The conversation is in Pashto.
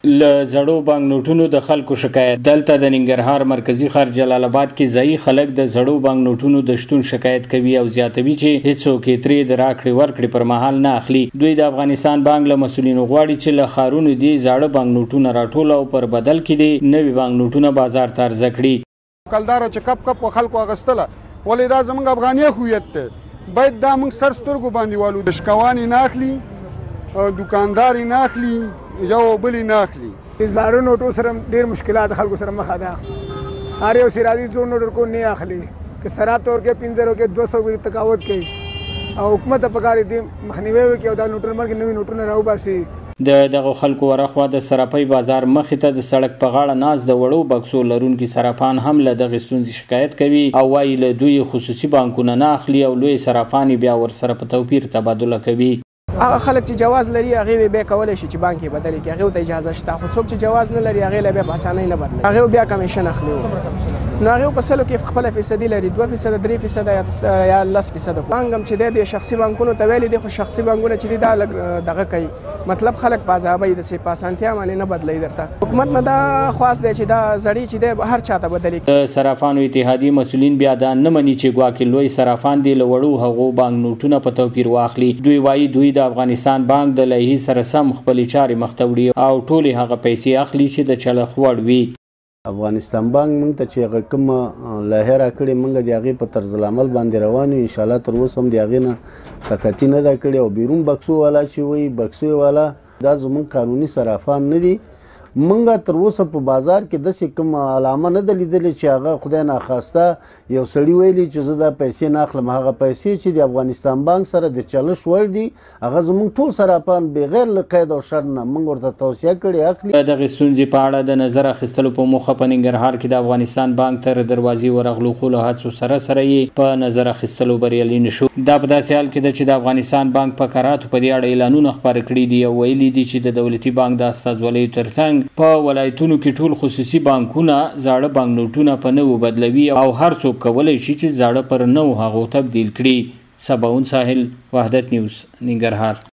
له زړو بانکنوټونو د خلکو شکایت. دلته د ننګرهار مرکزي ښار جلال اباد کې ځايي خلک د زړو بانکنوټونو د شتون شکایت کوي او زیاتوي چې هیڅوک یې ترې د راکړې ورکړې پر مهال نه اخلي. دوی د افغانستان بانک له مسؤلینو غواړي چې له ښارونو دې زاړه بانکنوټونه راټول او پر بدل کې دې نوي بانکنوټونه بازار ته عرضه کړي. کلداره چې کپ کپ خلکو اغستله، ولې دا زمونږ افغاني هویت دی، باید دا موږ سر سترګو باندې والو. د شکوان یې نه اخلي، دوکاندار یې نه اخلي، یو بل یې نه اخلي. د زاړه نوټو سره ډېر مشکلات خلکو سره مخه ده. هر یو چې راځي زوړ نوټ ورکو نه اخلي، که صراف ته ورکوي 5 ورکوي، 200 روپۍ تقاوت کوي. او حکومت ته پکار دي مخنیوی وکړي او دا نوټونه مرګ نوي نوټونه راوباسي. د دغو خلکو ورخوا د صرافۍ بازار مخې ته د سړک په غاړه ناست د وړو بکسو لرونکي صرافان هم له دغې ستونزې شکایت کوي او وایي له دوی خصوصي بانکونه نه اخلي او لوی صرافان یې بیا ورسره په توپیر تبادله کوي. هغه خلک چې جواز لري هغې بیا کولی شي چې بانک یې بدلې کړي، هغې ته اجازه شته. خو څوک چې جواز نه لري هغې له بیا په اسانۍ نه بدلوي، هغې بیا کمیشن اخلي. نو هغې په سلو کې خپله فیصدي لري، 2%، 3% یا 10%. بانک هم چې دی بیا شخصي بانکونو ته ویلي دي، خو شخصي بانکونه چې دي دا لږ دغه کوي، مطلب خلک په عذابوي، داسې په اسانتیا باندې نه بدلوي. درته حکومت نه دا خواست دی چې دا زړې چې دی هر چا ته بدلې کړي. د صرافانو اتحادیې مسؤلین بیا دا نه مني چې ګواکې لوی صرافان دې له وړو هغو بانکنوټونه په توپیر واخلي. دوی وایي دوی د افغانستان بانک د لایحې سره سم خپلې چارې مخته وړي او ټولې هغه پیسې اخلي چې د چلښت وړ وي. افغانستان بانک موږ ته چې هغه کومه لایحه راکړې، موږ د هغې په طرزالعمل باندې روان یو. انشاءالله تر اوسه هم د هغې نه تخطي نه ده کړې. او بیرون بکسو والا چې وایي بکسو والا دا زموږ قانوني صرافان نه دي. موږ تر اوسه په بازار کې داسې کومه علامه نه ده لیدلې چې هغه خدای ناخواسته یو سړي ویلي چې زه دا پیسې نه اخلم. هغه پیسې چې د افغانستان بانک سره د چلش وړ دي هغه زموږ ټول صرافان بغیر له قید او شرط نه موږ ورته توصیه کړې اخلي. د دغې ستونزې په اړه د نظر اخیستلو په موخه په ننګرهار کې د افغانستان بانک تر دروازې ورغلو، خو له هڅو سره سره یې په نظر اخیستلو بریالي نه شو. دا په داسې حال کې ده چې د افغانستان بانک په کراتو په دې اړه اعلانونه خپاره کړي دي او ویلي دي چې د دولتي بانک د استازولیو ترڅنګ په ولایتونو کې ټول خصوصي بانکونه زاړه بانکنوټونه په نوو بدلوي او هر څوک کولی شي چې زاړه پر نوو هغو تبدیل کړي. سباوون ساحل، وحدت نیوز، ننګرهار.